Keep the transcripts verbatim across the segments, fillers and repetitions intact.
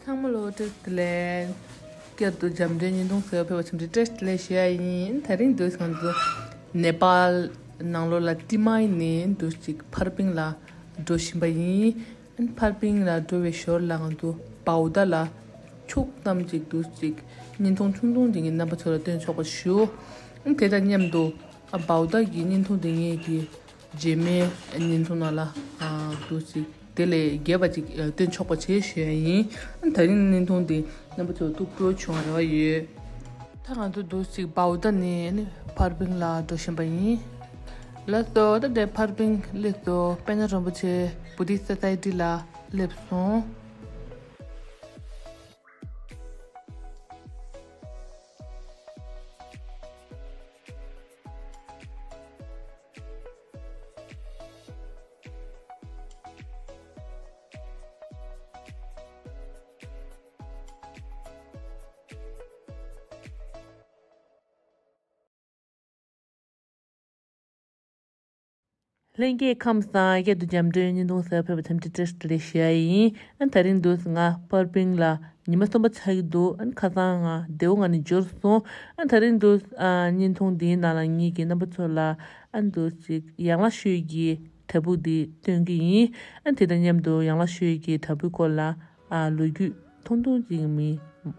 ཚང་མ་ལ་བཀྲ་ཤིས་བདེ་ལེགས། བསྐྱར་དུ་འཇམ་མགྲོན་བརྙན་ཐུང་གཟིགས་པར་ཕེབས་པ་ཚང་མ་ལ་བཀྲ་ཤིས་བདེ་ལེགས་ཞུ་ཡ་ཡིན། དེ་རིང་འདུག་ང་ཚོ་ནེ་པཱལ་ནང་ལོགས་ལ་ཏི་མའི་ནས་འདུག་ཅིག་ཕར་པིང་ལ་འགྲོ་བཞིན་པ་ཡིན། ཨན་ཕར་པིང་ལ་འགྲོ་བའི་ཞོར་ལ་ང་ཚོ་བའུ་ཏཱ་ལ་ཕྱོགས་ཙམ་ཅིག་འདུག་ཅིག་བརྙན་ཐུང་ཆུང་ཆུང་ཅིག་གི་རྣམ་པ་ཚོ་ལ་སྟོན་ཆོག་པ་ཞུ། ཨན་དེ་དང་མཉམ་དུ་ཨ་བའུ་ཏཱ་གི་བརྙན་ཐུང་དེ་ངེད་ཀྱི་རྗེས་མའི་བརྙན་ཐུང་ནང་ལ་ཨ་འདུག་ཅིག་དེ་ལས་རྒྱས་པ་ཅིག་ཨ་སྟོན་ཆོག་པ་བྱེད་ཞུ་ཡ་ཡིན། ཨ་དེ་རིང་བརྙན་ཐུང་འདི་རྣམ་པ་ཚོ་ཐུགས་སྤྲོ་བྱུང་བ་རེ་བ་ཡོད། ད་ང་ཚོ་འདུག་ཅིག་བའུ་ཏཱ་ནས་ནི་ཕར་པིང་ལ་འགྲོ་བཞིན་པ་ཡིན། ལགས་སོ། ད་དེ་ཕར་པིང་སླེབས་སོ། པད་ཉ་རིན་པོ་ཆེ་བུ་དྷིསྚ་སོ་སའི་ཊི་ལ་སླེབས་སོང་། ལྷན་རྒྱས་ཁམས་བཟང་། བསྐྱར་དུ་འཇམ་མགྲོན་བརྙན་ཐུང་གཟིགས་པར་ཕེབས་པ་ཐམས་ཅད་བཀྲ་ཤིས་བདེ་ལེགས་ཞུ་ཡ་ཡིན། ཨ་དེ་རིང་འདུག་ང་ཕར་པིང་ལ་ཉི་མ་གསུམ་པ་ཆགས་ཀྱི་འདུག་ཨ་ཁ་སང་ང་བདེ་པོ་ངང་ནས་འབྱོར་སོང་། ཨ་དེ་རིང་འདུག་ཨ་བརྙན་ཐུང་འདིའི་ནང་ལ་ངེད་ཀྱིས་རྣམ་པ་ཚོ་ལ་ཨ་འདུག་ཅིག་ཡང་ལག་ཤོས་ཀྱི་བྲག་ཕུག་འདི་སྟོན་གྱི་ཡིན། ཨ་དེ་དང་མཉམ་དུ་ཡང་ལག་ཤོས་ཀྱི་བྲག་ཕུག་སྐོར་ལ་ཨ་ལོ་རྒྱུས་ཐུང་ཐུང་ཅིག་མིན་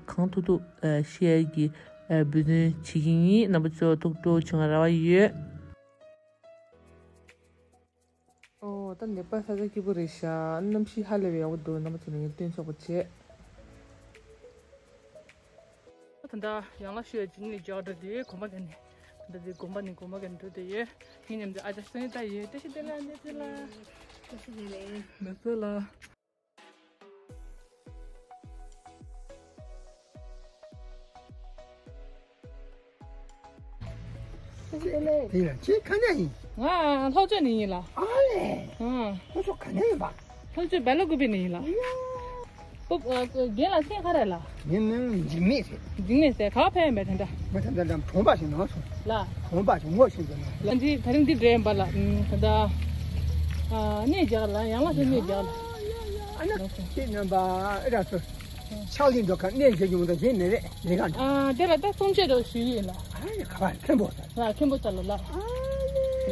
གང་ཐུབ་ཐུབ་ཨ་བཤད་ཀྱི་ཨ་འབད་བརྩོན་བྱེད་ཀྱི་ཡིན། རྣམ་པ་ཚོ་ཐུགས་སྤྲོ་བྱུང་བ་རེ་བ་ཡོད། ཨོ་ད་ནེ་པཱལ་ས་ཆ་སྐྱིད་པོ་རེད་ཤག་གནམ་གཤིས་ཧ་ལས་པའི་ཡག་པོ་འདུག་རྣམ་པ་ཚོ་ལ་ངས་སྟོན་ཆོག་པ་བྱེད། ད་ལྟ་ཡང་ལག་ཤོད་ཅིག་ནས་རྒྱག་འགྲོ་དུས་གོམ་པ་ག་ནས་ད་ལྟ་དེ་གོམ་པ་ནས་གོམ་པ་ག་ནས་འགྲོ་དུས་ཡོད། ངའི་མཉམ་དུ་ཨ་ཅག་སོན་ད་ཡོད། བཀྲ་ཤིས་བདེ་ལེགས། བཀྲ་ཤིས་བདེ་ལེགས། བཀྲ་ཤིས་བདེ་ལེགས། ལགས་སོ་ལགས། དེ་ཡང་ཁྱེད་ག་ནས་ཡིན། ང་ལྷོ་ཕྱོགས་ནས་ཡིན་ལགས། ཨ་ལས། ཨང་། ལྷོ་ཕྱོགས་ག་ནས་ཡིན་པ། ལྷོ་ཕྱོགས་སྦེ་ལ་ཀུ་པེ་ནས་ཡིན་ལགས། ཡ། ཨོ། རྒན་ལགས་མཚན་ག་རེ་ལགས། ངའི་མིང་འཇིགས་མེད་ཟེར། འཇིགས་མེད་ཟེར། ག་པར་ཕེབས་ཡིན་པས་ད་ལྟ། ང་ད་ལྟ་འགྲམ་གྲོང་པ་ཞིག་ནང་སོང་། ལགས། གྲོང་པ་ཞིག་ངོ་ཤེས་ཀྱི་མ་རེད། ལགས་འདི་ད་རིང་འདི་འདྲ་ཡིན་པ་ལགས། ཨམ་ད་ལྟ་ཨ་གནས་རྒྱག་ལགས། ཡང་ལགས་སུ་གནས་རྒྱག་ལགས། ཨ་ན་ཁྱེད་རྣམ་པ་ཨེ་ར་སོ། ཕྱག་ལས་འགྲོ་ཁ་གནས་རྒྱག་རྒྱུ་མ་གཏོགས་གཞན་མེད་པས་ལས་ཀ་འགྲོ། ཨ་དེ་ལ་ད་གསུང་ཆོས་འདྲ་ཞུ་ཡིན་ལགས། ཨ་ཡ་ག་པར་མཁན་པོ་ས། ལགས་མཁན་པོ་ས་ལ་ལགས། ཨ་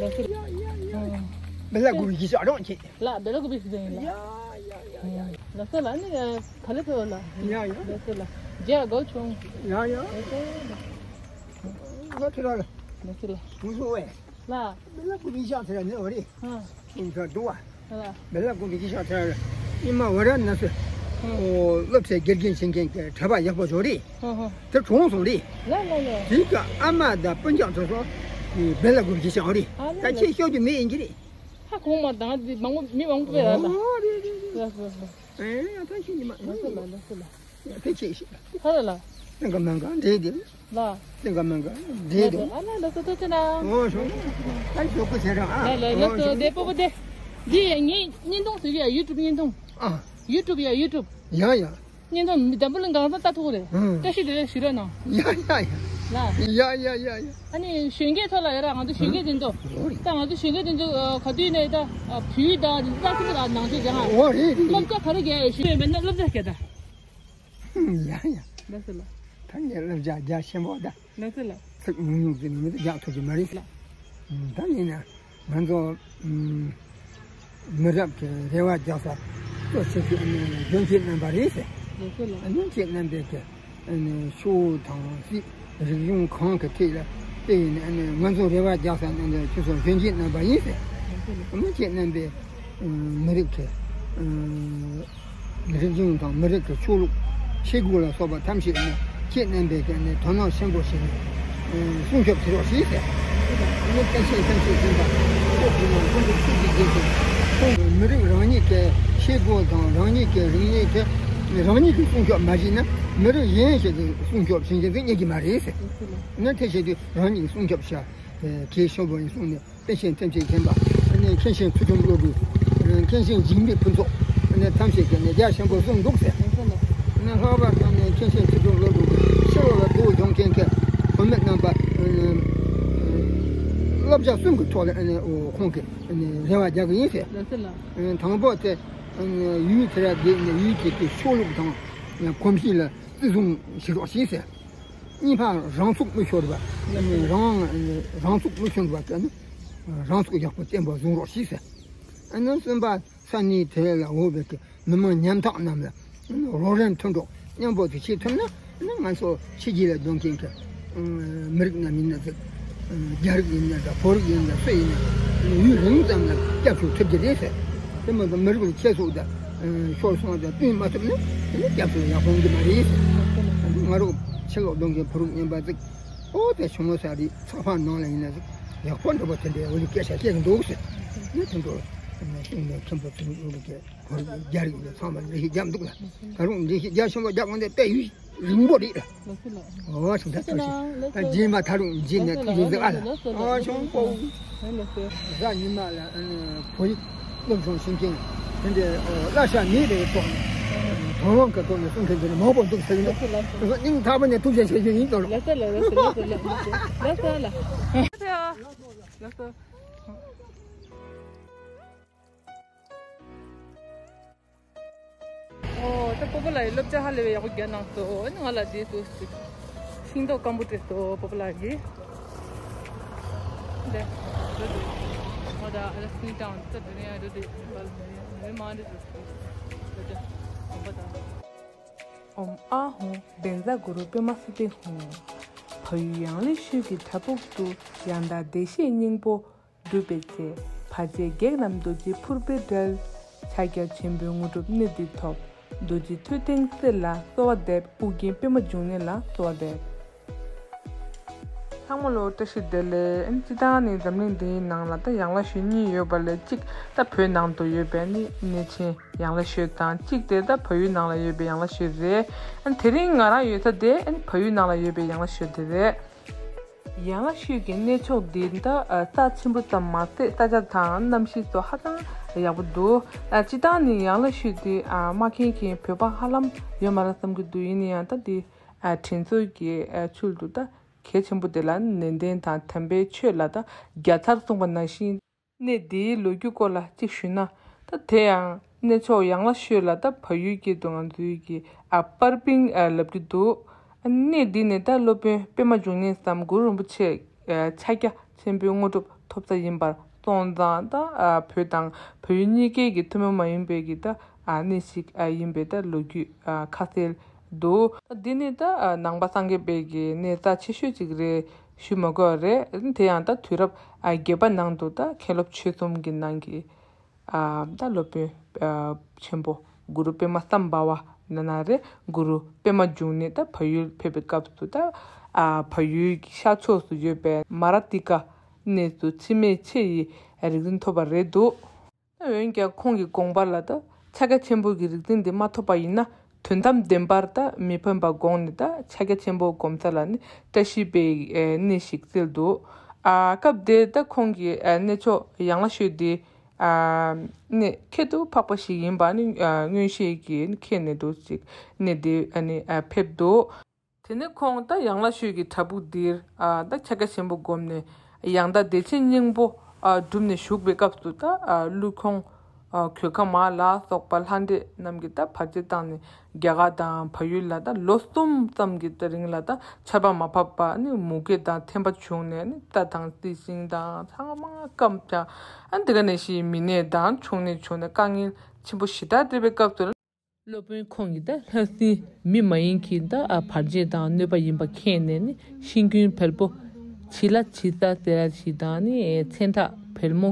ལས། ལགས་སོ། ཡ་ཡ་ཡ་ཡ། སྦེ་ལ་ཀུ་པེ་གི་ཞག་གྲོང་ཁྱེད། ལགས་སྦེ་ལ་ཀུ་པེ་ཞིག་ཡིན་ལགས། ཡ་ཡ་ཡ་ཡ། ལགས་སོ་ལགས། ནི་ག་ལེ་ཐོ་ལགས། ཡ་ཡ། ལགས་སོ་ལགས། རྒྱ་དགའ་བྱུང་། ཡ་ཡ། ལགས་སོ་ལགས། ང་ཁྱེད་རང་ལ། ལགས་སོ་ལགས། ང་ཚོ་བས། ལགས། སྦེ་ལ་ཀུ་པེ་ཞག་ཚེ་ར་ནི་འོ་རེད། ཧ། ཁྱེད་ཚོ་འདུག་བ། ལགས། སྦེ་ལ་ཀུ་པེ་གི་ཞག་ཚེ་ར་ལ། ཨི་མ་བ་ར་ན་སོ། ཧ། ཨོ་སློབ་ཚན་དགེ་རྒན་བྱེད་མཁན་གྱི་གྲྭ་པ་ཡག་པོ་ཚོ་རེད། ཧ་ཧ། དེ་གྲོངས་སོང་རེད། ལགས་ལགས་ལགས། དེ་ག་ཨ་མ་དང་སྤུན་ཀྱག་ཚོ་སོ། སྦེ་ལ་ཀུ་པེ་གི་ཞག་རེད། ཨ་ལགས་ད་ཁྱེད་ལགས། ཤོད་རྒྱུ་མེད་ཡིན་གྱི་རེད། ཧ་གོང་མ་དང་དེ་མང་པོ་མི་མང་པོ་སྦེ་ར་ལགས། ཨོ་རེད་རེད་རེད། ལགས་སོ་ལགས་སོ། ཨེ་ཡ་ད་ཤི་ཉི་མ། ལགས་སོ་ལགས། ལགས་སོ་ལགས། ཡ་ཕལ་ཆེར་ཤི། ཧ་ལ་ལགས། སེང་ག་མང་ག་འདྲེས་དེ། ལགས། སེང་ག་མང་ག་འདྲེས་དེ། ལགས་སོ། ཨ་ལགས་ལགས་སོ། ཐུགས་རྗེ་གནང་། ཨོ་ཤོག་ད་ཞོག་ཀུ་ཟེར་རང་ཨ། ལགས་ལགས་ལགས་སོ། ཨོ་ཤོག་དེ་སྤོ་བོ་དེ། འདི་ཡ་ངའི་བརྙན་ཐུང་ཟེར་གྱི་ཡ་ཡུ་ཊུབ་བརྙན་ཐུང་། ཨ། ཡུ་ཊུབ་ཡ་ཡུ་ཊུབ། ཡ་ཡ། བརྙན་ཐུང་མི་འཛམ་བུ་གླིང་གང་ས་ལྟ་ཐུབ་རེད། ཨང་། བཀྲ་ཤིས་བདེ་ལེགས་ཞུ་རོགས་གནང་། ཡ་ཡ་ཡ། ལགས། ཡ་ཡ་ཡ་ཡ། ཨ་ནི་གཞོན་སྐྱེས་ཚོ་ལ་ཡ་ར་ང་ཚོ་གཞོན་སྐྱེས་དེ་ཚོ། ཨང་། ད་ང་ཚོ་གཞོན་སྐྱེས་དེ་ཚོ་ག་དུས་ནས་ད་བོད་དང་རིག་གནས་ཀྱི་ནང་ཆོས་སྦྱང་ཨ། ཨོ་རེད་རེད། སློབ་གྲྭ་ག་རེ་རྒྱག་ཡོད་ཞུ་ཡོད་མེད་ན་སློབ་གྲྭ་སྐད་ད། ཡ་ཡ། ལགས་སོ་ལགས། ད་ངས་སློབ་གྲྭ་རྒྱག་ཆེན་པོ་ད། ལགས་སོ་ལགས། ཚིག་ཉུང་ཉུང་ཙམ་མིན་ན་རྒྱག་ཐུབ་ཀྱི་མ་རེད། ལགས། ད་ཡིན་ན་ང་ཚོ་མི་རབས་ཀྱི་རེ་བ་རྒྱག་ས་གཙོ་ཆེ་ཤོས་ནི་གཞོན་སྐྱེས་རྣམ་པ་རེད་ཟེར། ལགས་སོ་ལགས། གཞོན་སྐྱེས་རྣམ་པས་ཀྱི་ཆོས་དང་སྲིད་རིག་གཞུང་གང་གི་ཐད་ལ་དཔེ་ཡིན་ན་ང་ཚོ་རེ་བ་རྒྱག་ས་ནི་ཁྱེད་ཚོ་གཞོན་སྐྱེས་རྣམ་པ་ཡིན་ཟེར། ལགས་སོ་ལགས། གཞོན་སྐྱེས་རྣམ་པས་མི་རིགས་ཀྱི་རིག་གཞུང་དང་མི་རིགས་ཀྱི་ཆོས་ལུགས་ཆས་གོས་ལ་སོགས་པ་ཐམས་ཅད་ནི་ཁྱེད་རྣམ་པས་ཀྱང་ནི་དོ་སྣང་ཆེན་པོ་བྱས་ནས་སྲུང་སྐྱོབ་བྱེད་རོགས་ཞེས་ཟེར། ནི་བཀྲ་ཤིས་ཐམས་ཅད་མཁྱེན་པ་སྐྱབས་མགོན་ཀུན་འདུས་ཐུགས་རྗེ་ཆེ་ཞུ། ཁོང་གིས་མི་རིགས་རང་ཉིད་ཀྱི་ཆས་གོས་དང་རང་ཉིད་ཀྱི་རིག་གནས་དེ་རང་ཉིད་ཀྱིས་སྲུང་སྐྱོབ་མ་བྱས་ན་མི་རིགས་གཞན་ཞིག་གིས་སྲུང་སྐྱོབ་བྱེད་མཁན་ཚོས་རྙེད་ཀྱི་མ་རེད་ཟེར། ནི་དེ་བྱེད་དུས་རང་ཉིད་ཀྱིས་སྲུང་སྐྱོབ་བྱ་གལ་ཆེན་པོ་ཡིན་གསུངས་ནས། བཀྲ་ཤིས་ཐམས་ཅད་མཁྱེན་པ། ཨ་ནི་མཁན་ཆེན་ཚུལ་ཁྲིམས་བློ་གྲོས། མཁན་ཆེན་འཇིགས་མེད་ཕུན་ཚོགས། ཨ་ནི་ཐམས་ཅད་ཀྱིས་ནི་རྒྱ་ཆེན་པོ་གསུངས་འདུག་ཟེར། ཨ་ནི་ལྷག་པར་དུ་ནི་མཁན་ཆེན་ཚུལ་ཁྲིམས་བློ་གྲོས་ཕྱི་ལོགས་ལ་སྡུག་སྦྱོང་མཁན་གྱི་བུད་མེད་རྣམ་པ། སློབ་སྦྱོང་གསུམ་གྱི་ཐོག་ལ་ཨ་ནི་ཁོང་གིས་ཨ་ནི་རེ་བ་རྒྱག་གི་ཡིན་ཟེར། ལགས་སོ་ལགས། དང་པོ་དེ་ཡུལ་དེ་ར་བསྡད་ནས་ཡུལ་དེ་གི་ཆོས་ལུགས་དང་ གོམས་གཤིས་ལ་བརྩི་སྲུང་བྱེད་རོགས་ཞེས་ཟེར། གཉིས་པ་རང་ཚུགས་མི་ཤོར་བ། རང་རང་ཚུགས་མི་ཤོར་བ་དེ་ནི་རང་ཚུགས་ཡག་པོ་བརྟན་པོ་བཟུང་རོགས་ཞེས་ཟེར། ཨ་ནི་གསུམ་པ་ས་གནས་དེ་ལ་འོས་པའི་མི་མང་ཉམ་ཐག་རྣམས་ལ་རོགས་རམ་མཐུན་གྲོགས་མཉམ་པོ་དེ་བྱེད་ཐུབ་ན། ཨ་ནི་ང་ཚོ་ཕྱི་རྒྱལ་ལ་སྡོད་མཁན་གྱི་མི་རིགས་རྣམས་ཡིན་ན་ཟིག་རྒྱ་རིགས་ཡིན་ན་འདྲ། བོད་རིགས་ཡིན་ན་འདྲ། སུ་ཡིན་ན་ཡུན་རིང་ཙམ་ལ་སྐྱབས་བཅོལ་ཐུབ་ཀྱི་རེད་ཟེར། དེ་མ་གཏོགས་མི་རིགས་ལ་ཁྱད་གསོད་དང་ཤོར་སོང་དང་བསྟུན་མ་ཐུབ་ན་དེ་ནི་སྐྱབས་བཅོལ་ཡག་པོ་ཡོང་གི་མ་རེད་ཟེར། ང་རང་ཕྱི་ལོགས་སྡོད་མཁན་བོད་རིགས་རྣམ་པ་ཚོས་ཨོ་དེ་བྱུང་བ་ས་རེད། ཚགས་པར་ནང་ལ་ཡིན་ན་ཡག་པོ་འདྲ་པོ་དེ་འདྲའི་འོ་ལི་སྐད་ཆ་བཤད་ཀྱི་འདུག་ཟེར། ནི་དེ་འདྲ་གསུངས་ནས་མཁན་པོ་ཚོས་འོ་ལི་སྐད། བོད་རིགས་རྒྱ་རིགས་ཚང་མ་འགྲེལ་བཤད་རྒྱབ་འདུག་ལ། ད་རུང་འགྲེལ་བཤད་རྒྱ་ཆེན་པོ་རྒྱག་དགོས་འདི་དཔེ་ཡུན་རིང་པོ་རེད་ལ། ལགས་སོ་ལགས། ཨོ་ཞིག་ད་ལྟ་ཞིག་ད་རྗེས་མ་ད་རུང་རྗེས་ནས་ལགས་སོ་ཐུགས་རྗེ་གཟིགས་ཨ་ལ། ལགས་སོ་ཨོ་ལགས་སོ། ཆུང་པོ། ལགས་སོ། གཟའ་ཉི་མ་ལ་ཨ་ནི་བོད་ཡིག་སློབ་སྦྱོང་བྱེད་མཁན་དེ་འདྲའི་ཨོ་གླ་ཆ་མེད་པའི་ཐོག་ནས་དོ་དགོང་གི་ཐོག་ནས་གསུང་མཁན་དེ་འདྲ་མང་པོ་འདུག་ཟེར་གྱི་འདུག་ལགས་སོ་ལགས་སོ། སྙིང་ཐག་པ་ནས་ཐུགས་རྗེ་ཆེ་ཞུ་ཡིན་ལགས་སོ་ལགས་སོ་ལགས་སོ་ལགས་སོ། ལགས་སོ་ལགས་སོ། ཨོ། ད་སྤོ་བོ་ལགས་ཡིས་སློབ་སྦྱོང་ཧ་ལས་པའི་ཡག་པོ་རྒྱག་གནང་སོང་། ཨ་ནི་ང་ལ་འདི་འདུག་ཤིང་ཏོག་སྐམ་པོ་སྤྲད་སོང་སྤོ་བོ་ལགས་ཀྱིས། འདི་འདི་འདི་ང་ད་ཨ་ལ་སི་ནི་ཏང་ད་འདི་ནས་འདི་འདི་འདི་མ་འདི་འདི་འདི་འདི་གོམ་པ་དང་། ཨོཾ་ཨཱཿཧཱུྃ་བཛྲ་གུ་རུ་པདྨ་སིདྡྷི་ཧཱུྃ། བལ་ཡུལ་ཡང་ལེ་ཤོད་ཀྱི་བྲག་ཕུག་ཏུ་ཡང་དག་བདེ་གཤེགས་སྙིང་པོ་སྒྲུབ་པའི་ཚེ། བར་ཆད་བགེགས་རྣམས་རྡོ་རྗེ་ཕུར་པས་བསྒྲལ། ཕྱག་རྒྱ་ཆེན་པོའི་དངོས་གྲུབ་གནད་འདི་ཐོབ། རྡོ་རྗེ་ཐོད་ཕྲེང་རྩལ་ལ་གསོལ་བ་འདེབས། ཨོ་རྒྱན་པདྨ་འབྱུང་གནས་ལ་གསོལ་བ་འདེབས། ཚང་མ་ལོ་བཀྲ་ཤིས་བདེ་ལེགས། ཨ་ནི་སྤྱིར་བཏང་ནི་འཛམ་གླིང་འདིའི་ནང་ལ་ད་ཡང་ལེ་ཤོད་གཉིས་ཡོད་པ་ལས་གཅིག་ད་བོད་ནང་དུ་ཡོད་པའི་ནི་གནས་ཆེན་ཡང་ལེ་ཤོད་དང་། གཅིག་དེ་ད་བལ་ཡུལ་ནང་ལ་ཡོད་པའི་ཡང་ལེ་ཤོད་རེད། ཨ་ནི་དེ་རིང་ང་རང་ཡོད་ས་དེ་ཨ་ནི་བལ་ཡུལ་ནང་ལ་ཡོད་པའི་ཡང་ལེ་ཤོད་དེ་རེད། ཡང་ལེ་ཤོད་ཀྱི་གནས་མཆོག་འདི་ད་རྩ་ཆེན་པོ་ཙམ་མ་ཟད་ས་ཆ་དང་གནམ་གཤིས་སོགས་ཧ་ཅང་ཡག་པོ་འདུག་ཨ་སྤྱིར་བཏང་ནི་ཡང་ལེ་ཤོད་འདི་ཨ་མ་མཁྱེན་མཁན་བོད་པ་ཧ་ལམ་ཡོད་མ་རེད་བསམ་གྱི་འདུག་ཡིན་ན་ཡང་ད་འདི་ཨ་དྲིན་གཟོ་གི་ཨ་ཚུལ་དུ་ད་གལ་ཆེན་པོ་དེ་ལ་ནན་ཏན་དང་དམ་པའི་ཆོས་ལ་ད་བརྒྱ་ཚར་གསུངས་པ་ནང་བཞིན། གནས་འདིའི་ལོ་རྒྱུས་སྐོར་ལ་གཅིག་ཞུས་ན། ད་དེ་ཡང་གནས་མཆོག་ཡང་ལེ་ཤོད་ལ་ད་བལ་ཡུལ་སྐད་དུ་ང་ཚོའི་གི་ཨ་པར་པིང་ཨ་ལབ་ཀྱི་འདུག་ཨ་གནས་འདི་ནི་ད་སློབ་དཔོན་པདྨ་འབྱུང་གནས་སམ་གུ་རུ་རིན་པོ་ཆེ་ཨ་ཕྱག་རྒྱ་ཆེན་པོའི་དངོས་གྲུབ་ཐོབ་ས་ཡིན་པར་སོང་ཙང་། ད་ཨ་བོད་དང་བལ་ཡུལ་གཉིས་ཀའི་གི་ཐུན་མོང་མ་ཡིན་པའི་གི་ད་ཨ་གནས་ཤིག་ཨ་ཡིན་པའི་ད་ལོ་རྒྱུས་ཨ་ཁ་གསལ་འདུག་འདི་ནི་ད་ནང་པ་སངས་རྒྱས་པའི་གི་གནས་རྩ་ཆེ་ཤོས་ཅིག་རེད་ཞུ་མི་དགོས་རེད། དེ་ཡང་ད་དུས་རབས་བརྒྱད་པ་ནང་དུ་ད་མཁན་སློབ་ཆོས་གསུམ་གྱི་ནང་གི་ད་སློབ་དཔོན་ཆེན་པོ་གུ་རུ་པདྨ་སམྦྷ་ཝ་ན་ན་རེ་གུ་རུ་པདྨ་འབྱུང་གནས་ད་བལ་ཡུལ་ཕེབས་པའི་སྐབས་སུ་ད་བལ་ཡུལ་གྱི་ཤར་ཕྱོགས་སུ་ཡོད་པའི་མ་ར་ཏི་ཀ་གནས་སུ་འཆི་མེད་ཆེ་ཡི་རིག་འཛིན་ཐོབ་པ་རེད་འདུག་འོན་ཀྱང་ཁོང་གི་དགོངས་པ་ལ་ད་ཕྱག་རྒྱ་ཆེན་པོ་གི་རིག་འཛིན་འདི་མ་ཐོབ་པ་ཡིན་ན་དོན་དམ་བདེན་པར་ད་མི་ཕན་པ་དགོངས་ནས། ད་ཕྱག་རྒྱ་ཆེན་པོ་སྒོམ་ས་ལ་ནི་བཀྲ་ཤིས་པའི་གནས་ཤིག་བརྩིས་འདུག་ཨ་སྐབས་དེར་ད་ཁོང་གི་ཨ་གནས་མཆོག་ཡང་ལེ་ཤོད་དེ་ཨ་གནས་ཁྱད་དུ་འཕགས་པ་ཞིག་ཡིན་པ་ནི་ཨ་མངོན་ཤེས་ཀྱིས་མཁྱེན་ནས་འདུག་ཅིག་གནས་དེ་ཨ་ནི་ཨ་ཕེབས་འདུག་དེ་ནས་ཁོང་ད་ཡང་ལེ་ཤོད་ཀྱི་བྲག་ཕུག་འདིར་ཨ་ད་ཕྱག་རྒྱ་ཆེན་པོ་བསྒོམས་ནས་ཡང་དག་བདེ་ཆེན་སྙིང་པོ་ཨ་བསྒྲུབས་ནས་བཞུགས་པའི་སྐབས་སུ། ད་ཨ་ཀླུ་ཁོང་ཨ་གོད་ཁ་མ་ལ་སོགས་པ་ལྷ་འདྲེ་རྣམས་ཀྱིས་ད་བར་ཆད་བཏང་ནས་རྒྱ་གར་དང་བལ་ཡུལ་ལ་ད་ལོ་གསུམ་ཙམ་གྱི་ད་རིང་ལ་ད་ཆར་པ་མ་བབས་པ་ནི་མུ་གེ་དང་འཐེན་པ་བྱུང་ནས་ནི་རྩྭ་དང་རྩི་ཤིང་དང་ཚང་མ་སྐམ་ཀྱང་། ཨ་འདི་ག་ནས་ཤི་མི་ནད་དང་ཕྱུགས་ནད་བྱུང་ནས་དཀའ་ངལ་ཆེན་པོ་ཞེ་དྲག་འཕྲད་པའི་སྐབས་སུ། སློབ་དཔོན་ཁོང་གིས་ད་ལྷ་སྲིན་མི་མ་ཡིན་གྱི་ད་ཨ་བར་ཆད་དང་གནོད་པ་ཡིན་པ་མཁྱེན་ནས་ནི་ཤིང་ཀུན་བལ་པོ་བྱི་ལ་བྱི་ས་ཟེར་ཡ་ཞིག་དང་ནི་མཚན་ཁྲག་བལ་མོ་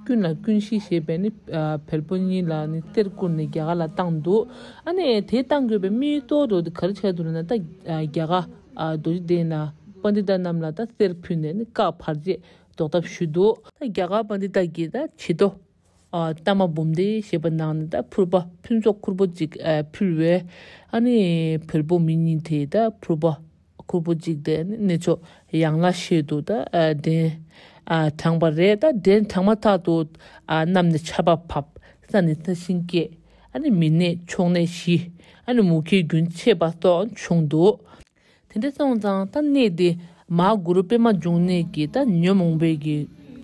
ཀུན་ལ་ཀུན་ཤི་ཞེས་པའི་ནི་ཨ་བལ་པོ་གཉིས་ལ་ནི་གསེར་བསྐུར་ནས་རྒྱ་གར་ལ་བཏང་འདུག་ཨ་ནི་དེ་བཏང་དགོས་པའི་དམིགས་ཡུལ་གཙོ་བོ་དེ་ག་རེ་ཆགས་འདུག་ལབ་ན། ད་ཨ་རྒྱ་གར་ཨ་རྡོ་རྗེ་གདན་ན་པཎྜི་ཏ་རྣམས་ལ་ད་གསེར་ཕུལ་ནས་ནི་བཀའ་བར་ཆད་ཟློག་ཐབས་ཞུས་འདུག་ད་རྒྱ་གར་པཎྜི་ཏ་གིས་ད་བྱི་དོ། ཨ་ཏཱ་མ་བུམ་སྡེ་ཞེས་པ་ནང་ནས་ད་ཕུར་པ་ཕུན་ཚོགས་ཁུར་པོ་ཅིག་ཨ་ཕུལ་བས། ཨ་ནི་བལ་པོ་མི་གཉིས་དེས་ད་ཕུར་པ་ཁུར་པོ་ཅིག་དེ་གནས་མཆོག་ཡང་ལེ་ཤོད་དུ་ད་ཨ་གདན་ཨ་དྲངས་པ་རེད། ད་གདན་དྲངས་མ་ཐག་ཏུ་ཨ་གནམ་ནས་ཆར་པ་བབས། ས་ནས་ས་ཞིང་སྐྱེས། ཨ་ནི་མི་ནད་ཕྱུགས་ནད་ཞི། ཨ་ནི་མུ་གེ་རྒྱུན་ཆད་པ་སོགས་བྱུང་འདུག་དེ་འདྲ་སོང་ཙང་ད་གནས་དེ་མ་གུ་རུ་པདྨ་འབྱུང་གནས་ཀྱིས་ད་ཉོན་མོངས་པའི་གི་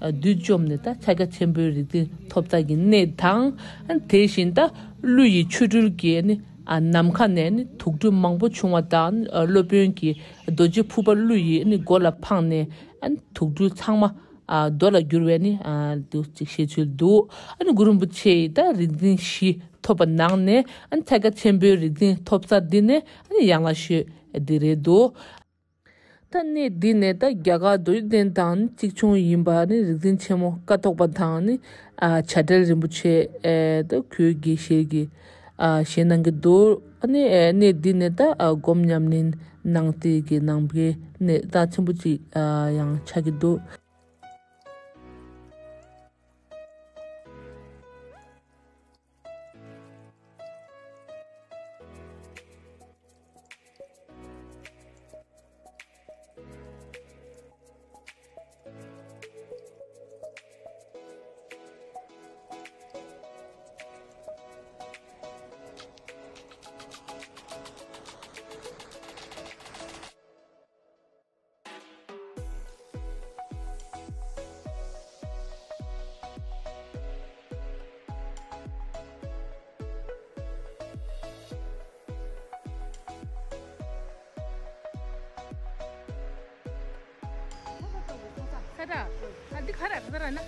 བདུད་བཅོམ་ནས་ད་ཕྱག་རྒྱ་ཆེན་པོའི་རིག་འཛིན་ཐོབ་ས་གི་གནས་དང་། དེ་བཞིན་ད་ཀླུ་ཡི་ཆོ་འཕྲུལ་གྱིས་ནི་ ཨ། ནམ་མཁའ་ནས་ནི་དུག་སྦྲུལ་མང་པོ་བྱུང་བ་དང་། ཨ། སློབ་དཔོན་གྱིས་རྡོ་རྗེ་ཕུར་པ་ཀླུ་ཡི་ནི་མགོ་ལ་འཕངས་ནས། ཨ། དུག་སྦྲུལ་ཚང་མ། ཨ། རྡོ་ལ་བསྒྱུར་བས་ནི། ཨ། འདུག་ཅིག་བཤད་ཚུལ་འདུག་ཨ་ནི་གུ་རུ་རིན་པོ་ཆེ་ཡིས་ད་རིག་འཛིན་བཞི་ཐོབ་པ་ནང་ནས། ཨ་ནི་ཚད་བརྒལ་ཆེན་པོའི་རིག་འཛིན་ཐོབ་ས་འདི་ནི། ཨ་ནི་ཡང་ལ་ཤོད་འདི་རེད་འདུག་ད་གནས་འདི་ནས་ད་རྒྱ་གར་རྡོ་རྗེ་གདན་དང་ནི་གཅིག་མཚུངས་ཡིན་པ་ནི་རིག་འཛིན་ཆེན་མོ་ཀཿཐོག་པ་དང་ནི། ཨ། བྱ་བྲལ་རིན་པོ་ཆེ། ཨེ། ད་ཁོའི་དགེ་བཤེས་ཀྱིས། ཨ། བཞེངས་གནང་གི་འདུག་ཨ་ནི། ཨེ། གནས་འདི་ནས་ད། ཨ། སྒོམ་ཉམས་ལེན་གནང་སྟེ་གི་ནང་པའི་གནས་རྩ་ཆེན་པོ་ཅིག་ཨ། ཡང་ཆགས་ཀྱི་འདུག་ཁ་ད། ཨ། འདི་ཁ་ར་ཁ་ར་ན།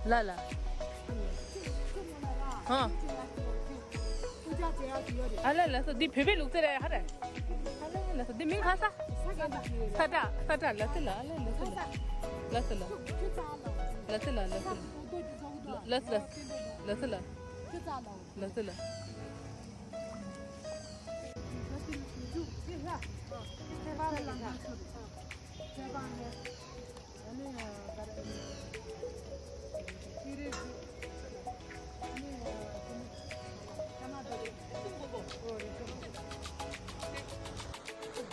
ལ་ལ། ཧ། ཨ་ལ་ལ་སོ། འདི་བོད་པའི་ལུགས་སྲོལ་རེད་ཧ་ར། ཨ་ལ་ལ་སོ། འདི་མིང་ཧ་ས། ས་ཏྲ། ས་ཏྲ་ལ་སི་ལ། ཨ་ལ་ལ་སི་ལ། ལ་སི་ལ། ལ་སི་ལ། ལ་སི་ལ། ལ་སི་ལ། ལ་སི་ལ། ལ་སི་ལ།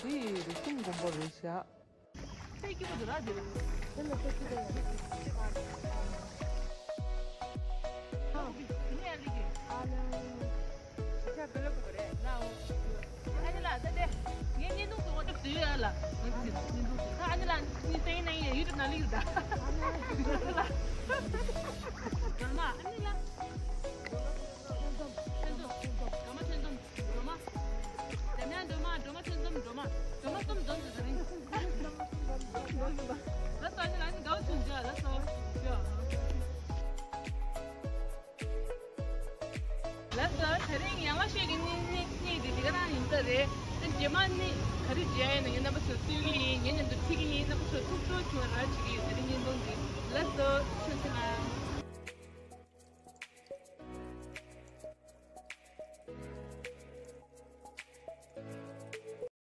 འདི་རིགས་གསུམ་མགོན་པོ་རེད་ཤག་ཚེ་སྐྱིད་པོ་འདུག་ར་འདི་ལ། དེ་ལ་ཚེ་སྐྱིད་པོ་ཡོད་རེད། ཨ་ལེ། ཨ་ནི་ལ་ད་དེ་ངའི་བརྙན་ཐུང་སོགས་འགྲུབ་ཟིན་ཡོད་ལ། ང་ཚོ་བརྙན་ཐུང་སོགས་ཨ་ནི་ལ་ནི་སེང་ནང་ཡིན་ཡུལ་དུ་ན་ལི་ཡོད་ད། ཨ་ནི་ལ། ཨ་ནི་ལ། ཐོན་འཛོམས། ཐོན་འཛོམས། སྒྲོལ་མ་ཐོན་འཛོམས། སྒྲོལ་མ། འགྲོ་མ་འགྲོ་མ་ཐོན་འཛོམས། འགྲོ་མ། འགྲོ་མ་གསུམ་འཛོམས་སུ་ཟེར་རིང་། ལགས་སོ། ཨ་ནི་ལ་ནི་དགའ་བོ་བྱུང་ཇ། ལགས་སོ། ལགས་སོ། དེ་རིང་ཡང་ལ་ཤོད་ཀྱི་གནས་གནས་གནས་དེ་དེ་ག་རང་ཡིན་ས་རེད། ཨ་རྗེས་མ་ནི་ག་རེ་མཇལ་ཡིན་ན་ངས་རྣམ་པ་ཚོར་སྟོན་གྱི་ཡིན། ངས་མཉམ་དུ་ཁྲིད་ཀྱི་ཡིན། རྣམ་པ་ཚོར་ཐུགས་སྤྲོ་བྱུང་བ་ར་བྱེད་ཀྱི་ཡོད། དེ་རིང་བརྙན་ཐུང་འདི། ལགས་སོ། ཆོས་ཆེ་ན།